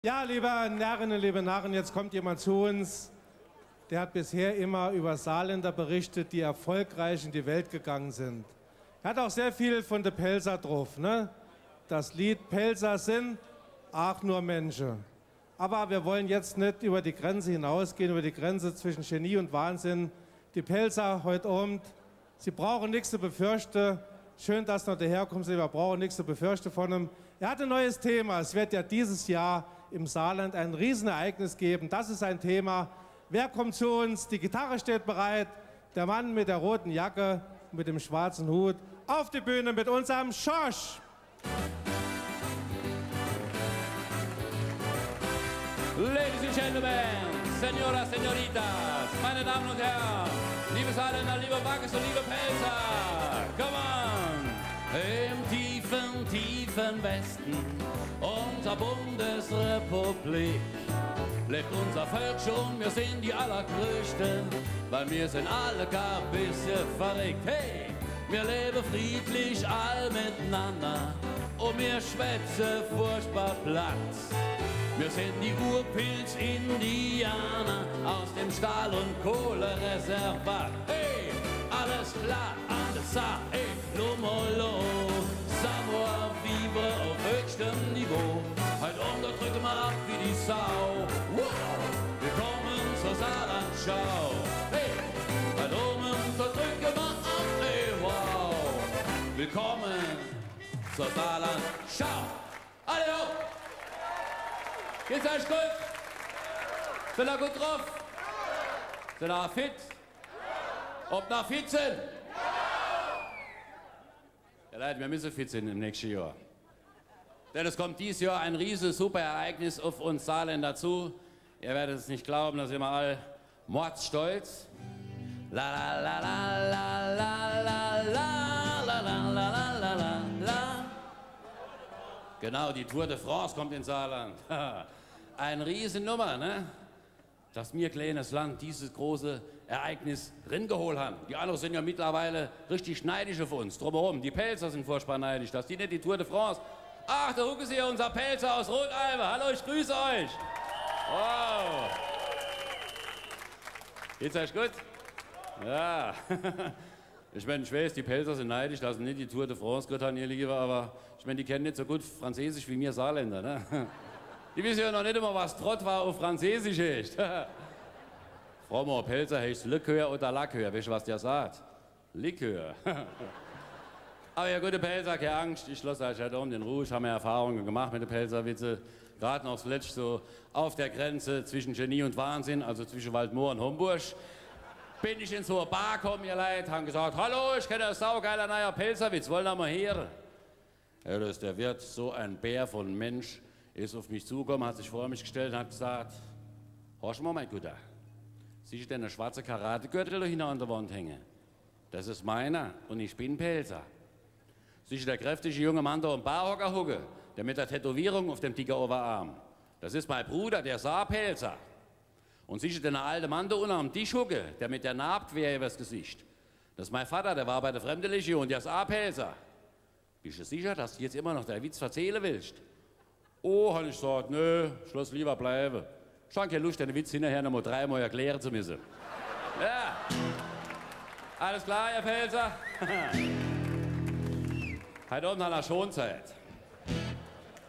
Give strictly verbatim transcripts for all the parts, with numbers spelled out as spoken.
Ja, liebe Närrinnen, liebe Narren, jetzt kommt jemand zu uns, der hat bisher immer über Saarländer berichtet, die erfolgreich in die Welt gegangen sind. Er hat auch sehr viel von de Pälzer drauf, ne? Das Lied Pälzer sind auch nur Menschen. Aber wir wollen jetzt nicht über die Grenze hinausgehen, über die Grenze zwischen Genie und Wahnsinn. Die Pälzer heute Abend, sie brauchen nichts zu befürchten. Schön, dass ihr noch daherkommt, sie brauchen nichts zu befürchten von ihm. Er hat ein neues Thema. Es wird ja dieses Jahr im Saarland ein Riesenereignis geben. Das ist ein Thema. Wer kommt zu uns? Die Gitarre steht bereit. Der Mann mit der roten Jacke, mit dem schwarzen Hut. Auf die Bühne mit unserem Schorsch. Ladies and Gentlemen, Señoras, Señoritas, meine Damen und Herren, liebe Saarländer, liebe Wackes und liebe Pälzer, come on! Im tiefen, tiefen Westen unserer Bundesrepublik lebt unser Volk schon, wir sind die Allergrößten, weil wir sind alle gar ein bisschen verrückt. Hey! Wir leben friedlich all miteinander und wir schwätzen furchtbar platt. Wir sind die Urpilz-Indianer aus dem Stahl- und Kohlereservat. Hey, alles klar, alles klar, hey, lo molo, savoir vivre auf höchstem Niveau. Heute Abend, da drücken wir ab wie die Sau. Wow, willkommen zur Saarlandschau. Hey, heute Abend, da drücken wir ab, hey, wow. Willkommen zur Saarlandschau. Alle hopp! Geht's euch gut? Seid ihr gut drauf? Seid ihr fit? Ob ihr fit seid? Ja, Leute, wir müssen fit sein im nächsten Jahr. Denn es kommt dieses Jahr ein riesen Superereignis auf uns Saarländer zu. Ihr werdet es nicht glauben, da sind wir alle mordsstolz. La la la la la la la la la la la la la la la. Genau, die Tour de France kommt ins Saarland. Eine Riesennummer, ne? Dass mir kleines Land dieses große Ereignis ringeholt haben. Die anderen sind ja mittlerweile richtig neidisch auf uns. Drumherum, die Pälzer sind furchtbar neidisch, dass die nicht die Tour de France. Ach, da hucken sie ja, unser Pälzer aus Rodalbe. Hallo, ich grüße euch. Wow. Geht's euch gut? Ja. Ich mein, ich weiß, die Pälzer sind neidisch, dass sie nicht die Tour de France gekriegt haben, ihr Lieber, aber ich mein, die kennen nicht so gut Französisch wie mir Saarländer, ne? Die wissen ja noch nicht immer, was Trottoir auf Französisch heißt. Frag mal, Pälzer heißt Likör oder Lakör, weißt du, was der sagt? Likör. Aber ihr gute Pälzer, keine Angst, ich lasse euch heute Abend in Ruhe, ich habe meine Erfahrungen gemacht mit den Pälzer Witze. Gerade noch zuletzt so auf der Grenze zwischen Genie und Wahnsinn, also zwischen Waldmoor und Homburg, bin ich in so eine Bar gekommen, ihr Leute, haben gesagt: „Hallo, ich kenne einen saugeilen neuen Pälzerwitz, wollen wir mal hören?“ Ja, da ist der Wirt, so ein Bär von Mensch, ist auf mich zugekommen, hat sich vor mich gestellt und hat gesagt: „Horch mal, mein Guter, siehst du den schwarzen Karategürtel da hinten an der Wand hängen? Das ist meiner und ich bin Pälzer. Siehst du der kräftige junge Mann da am Barhocker hucken, der mit der Tätowierung auf dem dicken Oberarm? Das ist mein Bruder, der Saarpälzer. Und siehst du den alten Mann da unten am Tisch hucken, der mit der Narb quer übers Gesicht? Das ist mein Vater, der war bei der Fremdenlegion, der Saarpälzer. Bist du sicher, dass du jetzt immer noch deinen Witz erzählen willst?“ „Oh“, hab ich gesagt, „nö, ich lass lieber bleiben. Ich hab keine Lust, den Witz hinterher noch mal dreimal erklären zu müssen.“ Ja. Alles klar, ihr Pälzer? Heute Abend haben wir Schonzeit.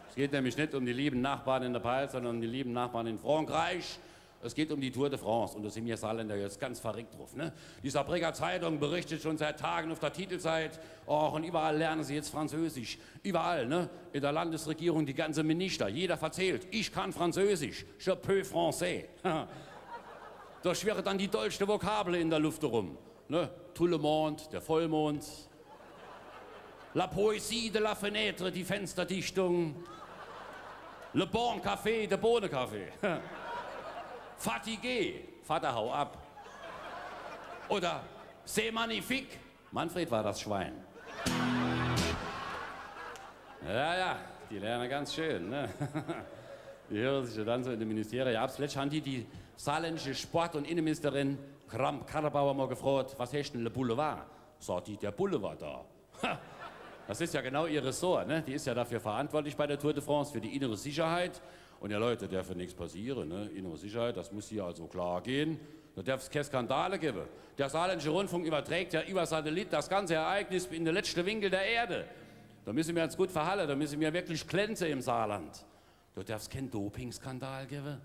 Es geht nämlich nicht um die lieben Nachbarn in der Palz, sondern um die lieben Nachbarn in Frankreich. Es geht um die Tour de France und da sind wir Saarländer jetzt ganz verrückt drauf, ne? Die Saarbrücker Zeitung berichtet schon seit Tagen auf der Titelseite, ach, und überall lernen sie jetzt Französisch. Überall, ne? In der Landesregierung die ganzen Minister, jeder verzählt: „Ich kann Französisch, je peux français.“ Da schwirren dann die dollsten Vokabeln in der Luft herum, ne? Tout le monde, der Vollmond. La poésie de la fenêtre, die Fensterdichtung. Le bon café, der Bohnenkaffee. Fatigué, Vater, hau ab. Oder c'est magnifique, Manfred war das Schwein. Ja, ja, die lernen ganz schön, ne? Die hören sich ja dann so in den Ministerien ab. Zuletzt haben die die saarländische Sport- und Innenministerin Kramp-Karrenbauer mal gefragt: „Was heißt denn Le Boulevard?“ Sagt die: „Der Boulevard da.“ Ha! Das ist ja genau ihr Ressort, ne? Die ist ja dafür verantwortlich bei der Tour de France, für die innere Sicherheit. Un jo, Leit, do derf nix passiere, ne? Innere Sicherheit, des muss hier also klar gehe. Do derf's kä Skandale gewwe. De Saarländische Rundfunk iwwerträgt jo iwwer Satellit des ganze Ereignis in de letschte Winkel der Erde. Do misse mer uns gut verhalle, do misse mer wirklich glänze im Saarland. Do derf's kä Dopingskandal gewwe.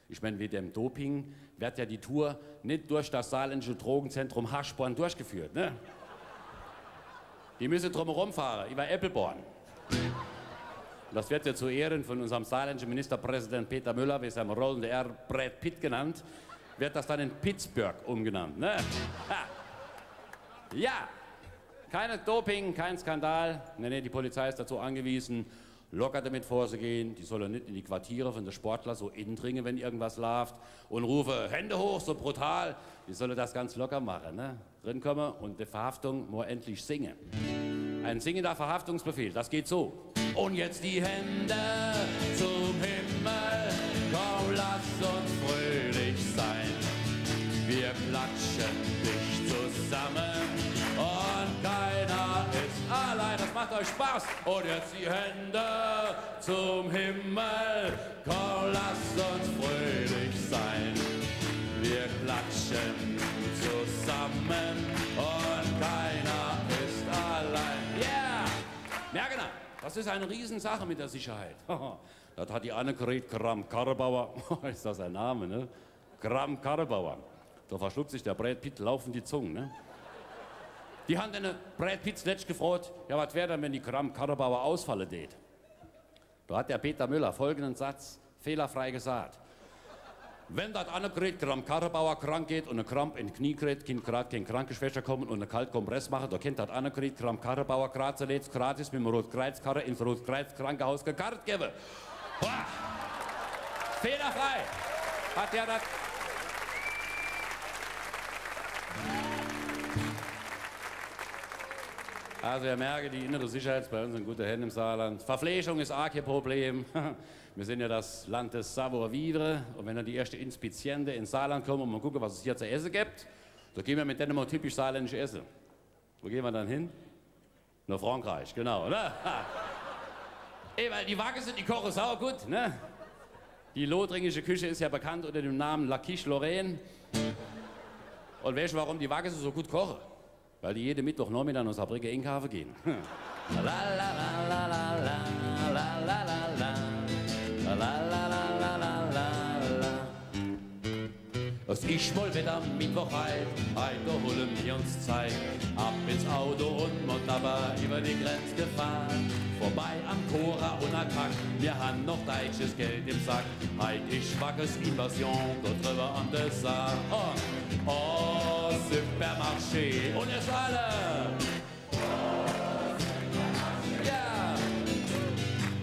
Ich mein, wege dem Doping werd jo die Tour net durch des saarländische Drogenzentrum Haschborn durchgeführt, ne? Die misse drumherum fahre, iwwer Eppelborn. Un des werd jo zu Ehre vun unserm saarländische Ministerpräsident Peter Müller, wie seim rollende R Brad Pitt genannt, werd des dann in Pittsburgh umgenannt, ne? Ha! Jo! Kä Doping, kä Skandal. Nee, nee, die Polizei is dezu angewiese, locker demit vorzegehe. Die solle net in die Quartiere vun de Sportler so indringe, wenn irgendwas laaft. Un rufe: „Hände hoch“, so brutal. Die solle des ganz locker mache, ne? Drinkomme un die Verhaftung mol endlich singe. E singender Verhaftungsbefehl, des geht so. Und jetzt die Hände zum Himmel, komm, lass uns fröhlich sein. Wir klatschen dich zusammen und keiner ist allein. Des macht euch Spaß. Und jetzt die Hände zum Himmel, komm, lass uns fröhlich sein. Wir klatschen zusammen und keiner ist allein. Yeah! Merke ner, des is e Riesesache mit de Sicherheit. Des hat die Annegret Kramp-Karrenbauer, is des e Name, ne? Kramp-Karrenbauer. Do verschluckt sich de Brad Pitt laufend die Zung, ne? Die han de Brad Pitt letscht gefroot: „Jo, was wär dann, wenn die Kramp-Karrenbauer ausfalle dät?“ Do hat de Peter Müller folgende Satz fehlerfrei gesaat: „Wenn de Annegret Kramp-Karrenbauer krank geht un e Kramp in Knie kriet, kinnt grad kä Krankeschweschter komme un e Kaltkompress mache, do kennt de Annegret Kramp-Karrenbauer grad so letzt gratis mit em Rotkreizkarre ins Rotkreizkrankehaus gekarrt gewwe.“ Boah! Fehlerfrei! Hat der das? Also, ihr merkt, die innere Sicherheit is bei uns in gute Händ im Saarland. Verpflegung is aa kä Problem. Mir sin jo das Land des Savoir-vivre. Un wenn dann die erschte Inspiziente ins Saarland komme un mol gucke, was es hier zu esse gibt, do gehn mir mit denne mol typisch saarländisch esse. Wo gehn mir dann hin? Nach Frankreich, genau, ne? Ey, weil die Waggese, die koche saugut, ne? Die lothringische Küche is jo bekannt unter dem Namen La Quiche Lorraine. Un weescht, warum die Waggese so gut koche? Weil die jede Mittwochnochmittag nach Saarbrigge inkaafe gehn. La, la, la. Es is mol widder Mittwoch heit, heit hole mir uns Zeit. Ab ins Auto un mol dabei iwwer die Grenz gefahr. Vorbei am Cora un Attac, mir han noch deitsches Geld im Sack. Heit is Waggese Invasion, do driwwe an de Saar. Un au Supermarché. Un jetzt alle! Ja!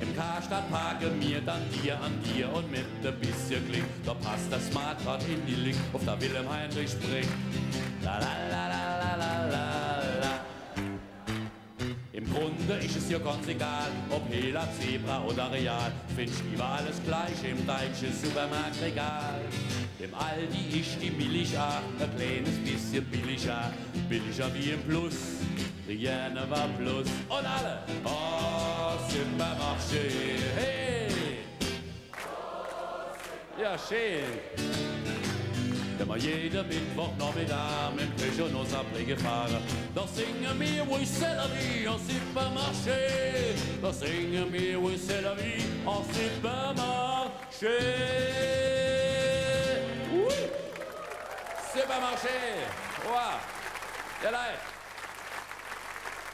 Im Karstadt parke mir dann Dier an Dier un mit e bissje Glick, do passt das Smart grad in die Lick uff de Wilhelm-Heinrich-Brück. La, la, la. Im Grunde is es jo ganz egal, ob Hela, Zebra oder Real. Findsch iwwerall es Gleiche im deitsche Supermarktregal. Im Aldi is die Milch aa e kleenes bissje billiger, billiger wie im Plus. Rien ne va plus. Un alle, au Supermarché, hey! Ja, schee. Wenn mir jede Mittwochnochmittag mit em Peugeot no Saarbrigge fahre, do singe mir Oui, c'est la vie en Supermarché. Do singe mir Oui, c'est la vie en Supermarché. Oui. Supermarché. Wow. Ja, Leit.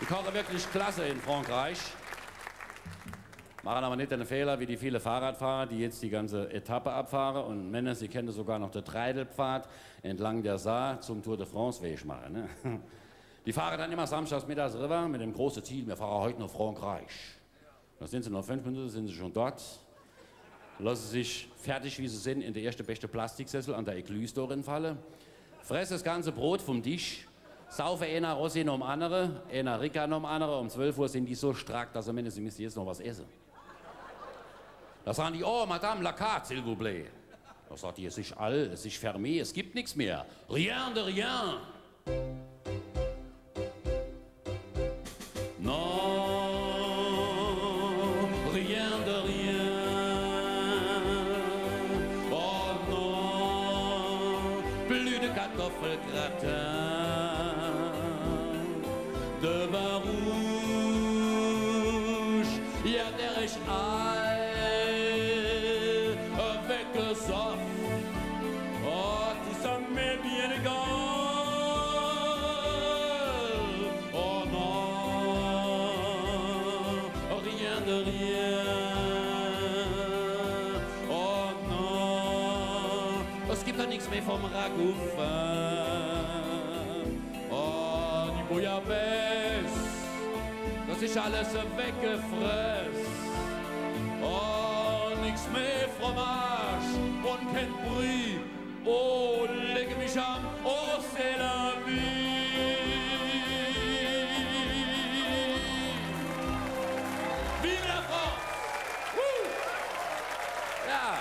Die koche wirklich klasse in Frankreich. Mache awwer net de Fehler wie die viele Fahrradfahrer, die jetzt die ganze Etappe abfahre un menne, sie kenne sogar noch de Treidelpfad entlang der Saar zum Tour de France-Weg mache, ne? Die fahre dann immer samschdags mittags riwwer mit dem große Ziel, mir fahre heit no Frankreich. Do sin se, no fünf Minute sin se schun dort. Losse sich fertig, wie se sin, in de erschte beschte Plastiksessel an der Ecluse do rinfalle. Fresse es ganze Brot vum Tisch. Saufe eener Rosé nom annere, eener Ricard nom annere. Um zwölf Uhr sin die so strack, dass se menne, se misste jetzt noch was esse. Do saan die: „Oh, Madame, la carte, s'il vous plaît.“ Do saat die: „Es is all, es is fermé, es gibt nix mehr. Rien de rien.“ Non, rien de rien. Blühte Kartoffelgratin, de Vin Rouge, ja, der is all weggesoff. Oh, tout ça m'est bien égal. Oh non, rien de rien. Oh non, es gibt doch nix mehr vom Ragout. Oh, die Bouillabaisse, das is alles weggefress. Oh, nix mehr Fromage und kein Brie. Oh, leck mich am, oh, c'est la vie. Vive la France! Woo! Ja.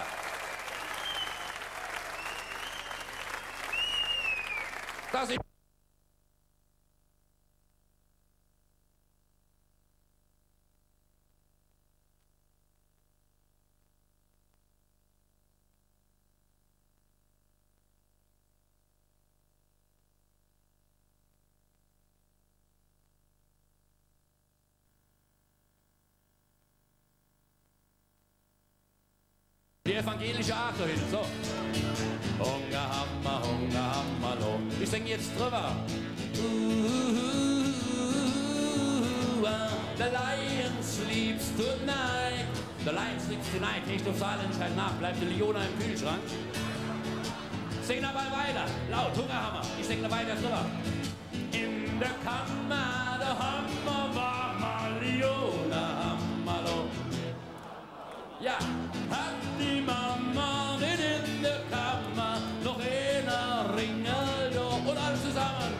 Das is Die evangelische Art do hinne, so. Hunger hammer, Hunger hammer, lo. Ich sing jetzt driwwer. Ooh, ah, the lion sleeps tonight. The lion sleeps tonight. Echt, uff Saarländisch, heit Nacht bleibt die Leona im Kühlschrank. Sing dabei weiter, laut, Hunger hammer. Ich sing do weiter driwwer. In de Kammer, do hammer, war mol Leona, hammer, lo. Ja, hat die Mama nit in de Kammer noch eener Ringel, jo, und alle zusammen.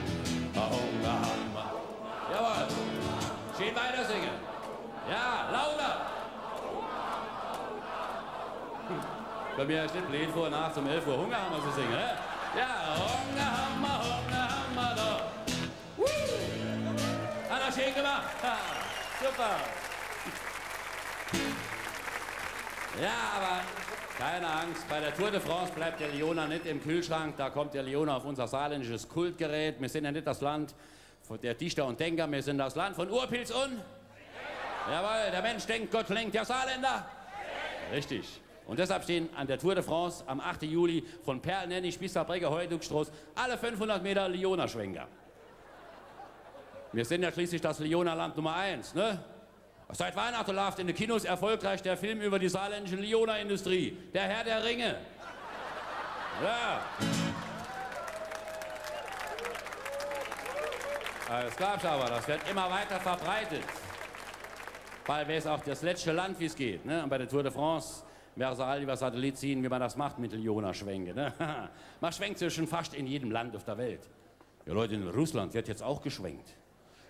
Hunger hammer. Jawohl. Schön weiter singen. Ja, lauter. Kommt mir echt nit bleed vor, nachts um elf Uhr Hunger hammer zu singen, ne? Ja, Hunger hammer, Hunger hammer, do. Woo! Hat er schön gemacht. Ha, super. Ja, aber keine Angst, bei der Tour de France bleibt die Leona nit im Kühlschrank, do kommt die Leona uff unser saarländisches Kultgerät. Mir sind ja nit das Land von der Dichter und Denker, mir sind das Land von Urpilz und... Jawohl, der Mensch denkt, Gott lenkt, der Saarländer. Richtig. Und deshalb stehen an der Tour de France am achte Juli von Perl-Nennig bis Saarbrecke Heuduckstroß alle fünfhundert Meter Leona-Schwenker. Wir sind ja schließlich das Leona-Land Nummer eins, ne? Seit Weihnachten läuft in den Kinos erfolgreich der Film über die saarländische Leona-Industrie, Der Herr der Ringe. Ja. Alles klar, aber das wird immer weiter verbreitet. Bald wär's auch das letzte Land, wie's geht, ne? Und bei der Tour de France wäre es all über Satellit sehen, wie man das macht mit Leona-Schwenke, ne? Man schwenkt ja schon fast in jedem Land auf der Welt. Ja, Leute, in Russland wird jetzt auch geschwenkt.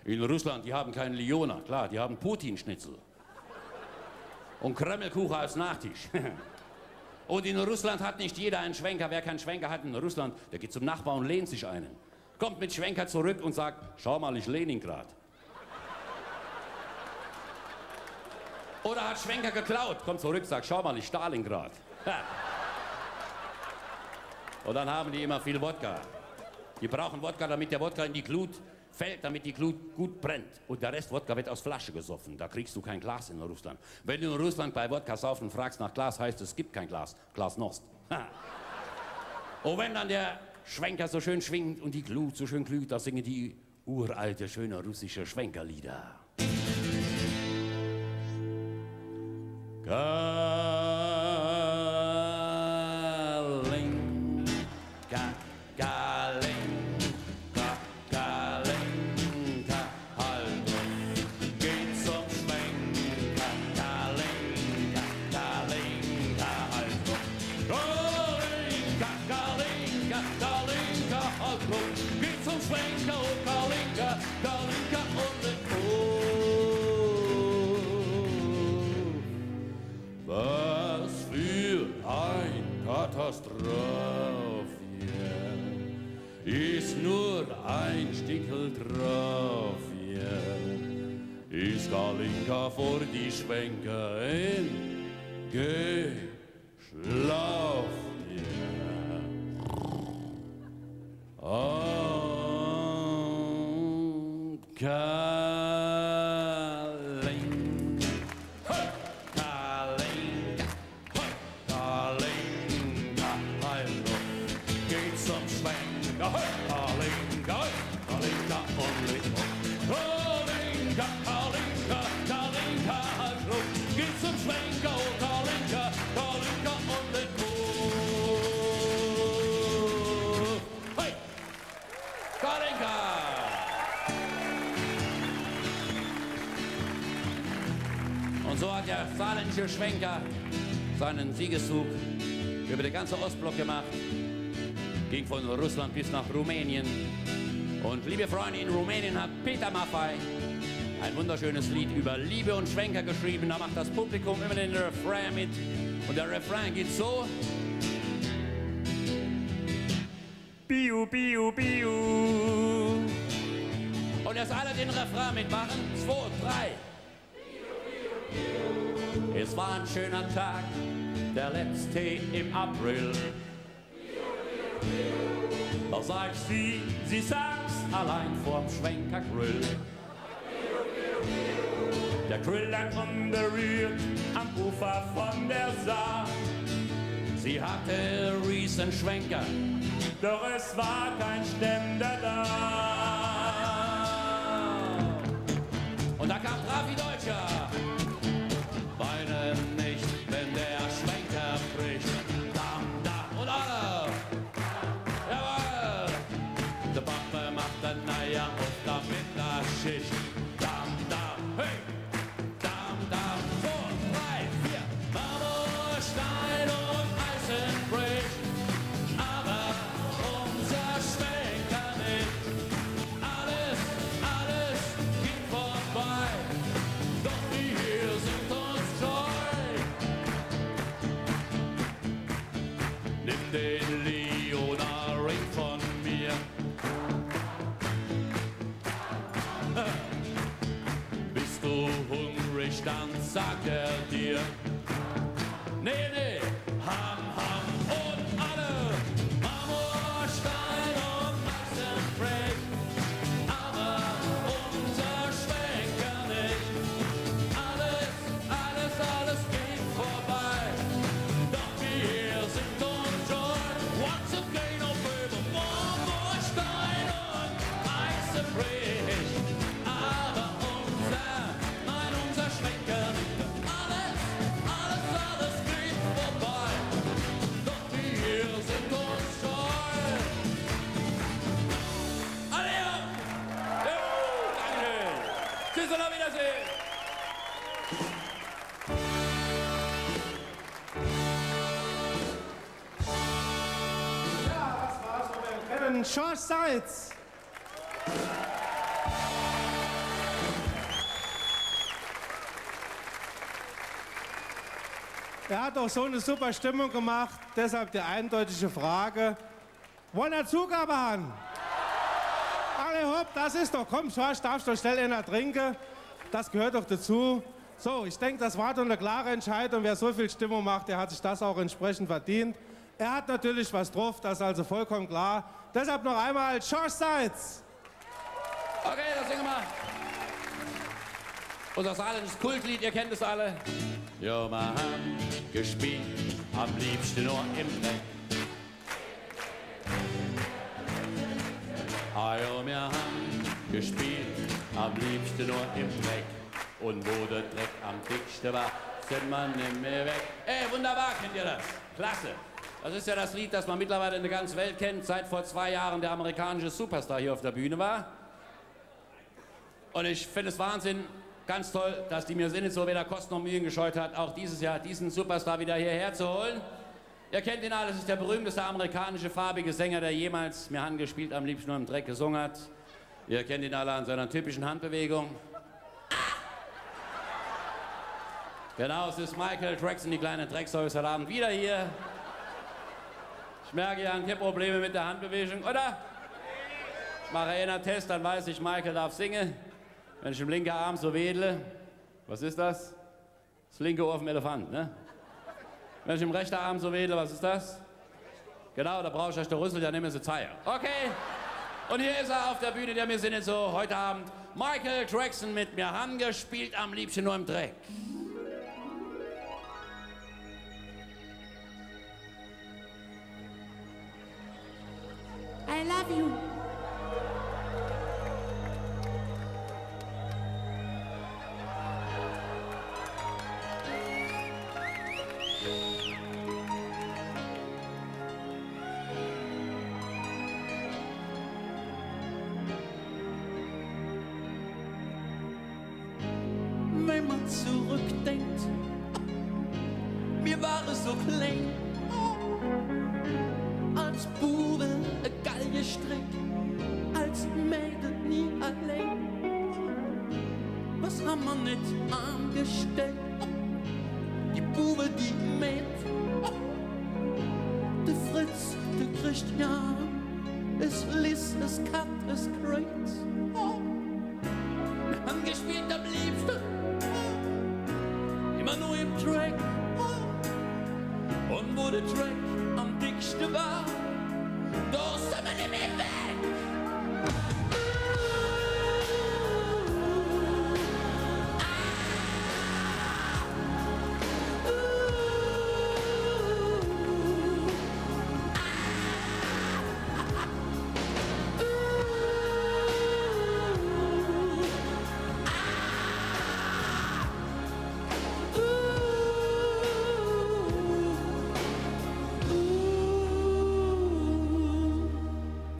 In Russland, die haben keinen Leona, klar, die haben Putin-Schnitzel. Und Kremlkuchen als Nachtisch. Und in Russland hat nicht jeder einen Schwenker. Wer keinen Schwenker hat in Russland, der geht zum Nachbar und lehnt sich einen. Kommt mit Schwenker zurück und sagt: „Schau mal, ich Leningrad.“ Oder hat Schwenker geklaut, kommt zurück, sagt: „Schau mal, ich Stalingrad.“ Und dann haben die immer viel Wodka. Die brauchen Wodka, damit der Wodka in die Glut fällt, damit die Glut gut brennt. Und der Rest Wodka wird aus Flasche gesoffen. Da kriegst du kein Glas in Russland. Wenn du in Russland bei Wodka saufen fragst nach Glas, heißt es, es gibt kein Glas. Glasnost. Und wenn dann der Schwenker so schön schwingt und die Glut so schön glüht, da singen die uralte, schöne russische Schwenkerlieder. Kalinka, Kalinka, Kalinka, halt doch, geht zum Schwenker, Kalinka, Kalinka, halt doch. Kalinka, Kalinka, Kalinka, halt doch, geht zum Schwenker, oh Kalinka, Kalinka und oh. Was für ein Katastrophe, ist nur ein Stickel Trophe, ist Kalinka vor die Schwenker in Ge- Schlaf, ja. Kalinka, hey, Kalinka, hey, Kalinka, hey, geht zum Schwenker, hey, Kalinka, hey, Kalinka und leg los. Kalinka, Kalinka, Kalinka, hey, los, geht zum Schwenker, oh, Kalinka, Kalinka und leg los. Hey! Kalinka! Und so hat der saarländische Schwenker seinen Siegeszug über den ganzen Ostblock gemacht. Ging von Russland bis nach Rumänien. Und liebe Freunde, in Rumänien hat Peter Maffay ein wunderschönes Lied über Liebe und Schwenker geschrieben. Da macht das Publikum immer den Refrain mit. Und der Refrain geht so. Biu, biu, biu. Und jetzt alle den Refrain mitmachen. Zwei, drei. Es war ein schöner Tag, der letzte im April. Da sah ich sie, sie saß allein vorm Schwenkergrill. Der Grill lag unberührt am Ufer von der Saar. Sie hatte Riesenschwenker, doch es war kein Ständer da. Und da kam Drafi Deutscher. Weine nicht, wenn der Schwenker bricht. Dam, dam und alle. Jawohl. Der Papa macht dann Eier auf der Mittagsschicht. Dam, dam, hey. Dam, dam, zwei, drei, vier. Marmorstein und Eisenbrich, aber unser Schwenker nicht. Alles, alles geht vorbei, doch wir sind uns treu. Nimm den Leona-Ring von mir. Bist du hungrig, dann sagt er dir. Nee, nee, Ham, Ham und alle. Marmorstein und Eisenbrich, aber unser Schwenker nicht. Alles, alles, alles geht vorbei. Doch wir sind uns treu. Once again, oh Baby, Marmorstein und Eisenbrich. Aber unser, nein, unser Schwenker nicht. Alles, alles, alles geht vorbei. Doch wir sind uns treu. Alle! Juhu! Danke! Tschüss und auf Wiedersehen! Ja, das war's von dem Kevin Schorsch Seitz. Er hat auch so eine super Stimmung gemacht, deshalb die eindeutige Frage: Wollen er Zugabe haben? Alle hopp, das ist doch, komm, Schorsch, darfst doch schnell einer trinken. Das gehört doch dazu. So, ich denk, das war doch eine klare Entscheidung. Wer so viel Stimmung macht, der hat sich das auch entsprechend verdient. Er hat natürlich was drauf, das ist also vollkommen klar. Deshalb noch einmal Schorsch Seitz. Okay, das singen wir. Unser saarländisches Kultlied, ihr kennt es alle. Jo, mir han gespielt, am liebsten nur im Dreck. Ah, jo, mir han gespielt, am liebsten nur im Dreck. Und wo der Dreck am dicksten war, sind wir nimmer weg. Ey, wunderbar, kennt ihr das? Klasse. Das ist ja das Lied, das man mittlerweile in der ganzen Welt kennt, seit vor zwei Jahren der amerikanische Superstar hier auf der Bühne war. Und ich finde es Wahnsinn, ganz toll, dass die Mir sinn nit so weder Kosten noch Mühen gescheut hat, auch dieses Jahr diesen Superstar wieder hierher zu holen. Ihr kennt ihn alle, es ist der berühmteste amerikanische farbige Sänger, der jemals Mir han gespielt, am liebsten nur im Dreck gesungen hat. Ihr kennt ihn alle an seiner typischen Handbewegung. Genau, es ist Michael Jackson, die kleine Drecksau, ist heute Abend wieder hier. Ich merke, ihr habt keine Probleme mit der Handbewegung, oder? Ich mache einen Test, dann weiß ich, Michael darf singen. Wenn ich im linken Arm so wedle, was ist das? Das linke Ohr vom Elefant, ne? Wenn ich im rechten Arm so wedle, was ist das? Genau, da brauche ich euch der Rüssel, der nimmer so zeier. Okay. Und hier ist er auf der Bühne, der mir sinnet so heute Abend. Michael Jackson mit Mir han gespielt am liebsten nur im Dreck. I love you. Wenn mer zurückdenkt, mir ware so klein, als Buwe e Galgestrick, als Mädel nie allein. Was han mer net angestellt? Die Buwe, die Mäd, de Fritz, de Christian, es Liz, es Kat, es Grace. Mir han gespielt am liebsten immer nur im Dreck. Und wo de Dreck am dicksten war, do sin mer nimmi weg.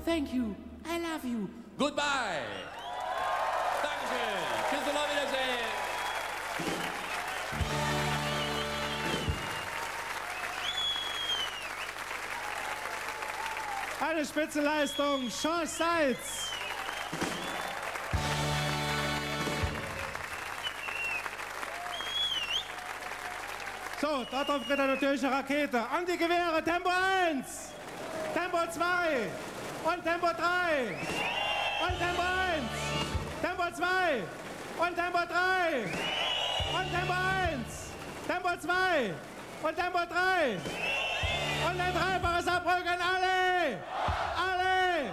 Thank you. I love you. Goodbye. Dankeschön. Tschüss und auf Wiedersehen. Eine Spitzenleistung, Schorsch Seitz. So, dort drauf kriegt er natürlich eine Rakete. An die Gewehre, Tempo eins, Tempo zwei und Tempo drei und Tempo eins, Tempo zwei und Tempo drei und Tempo eins, Tempo zwei und Tempo drei und ein dreifaches Saarbrücken. Alle! Alle!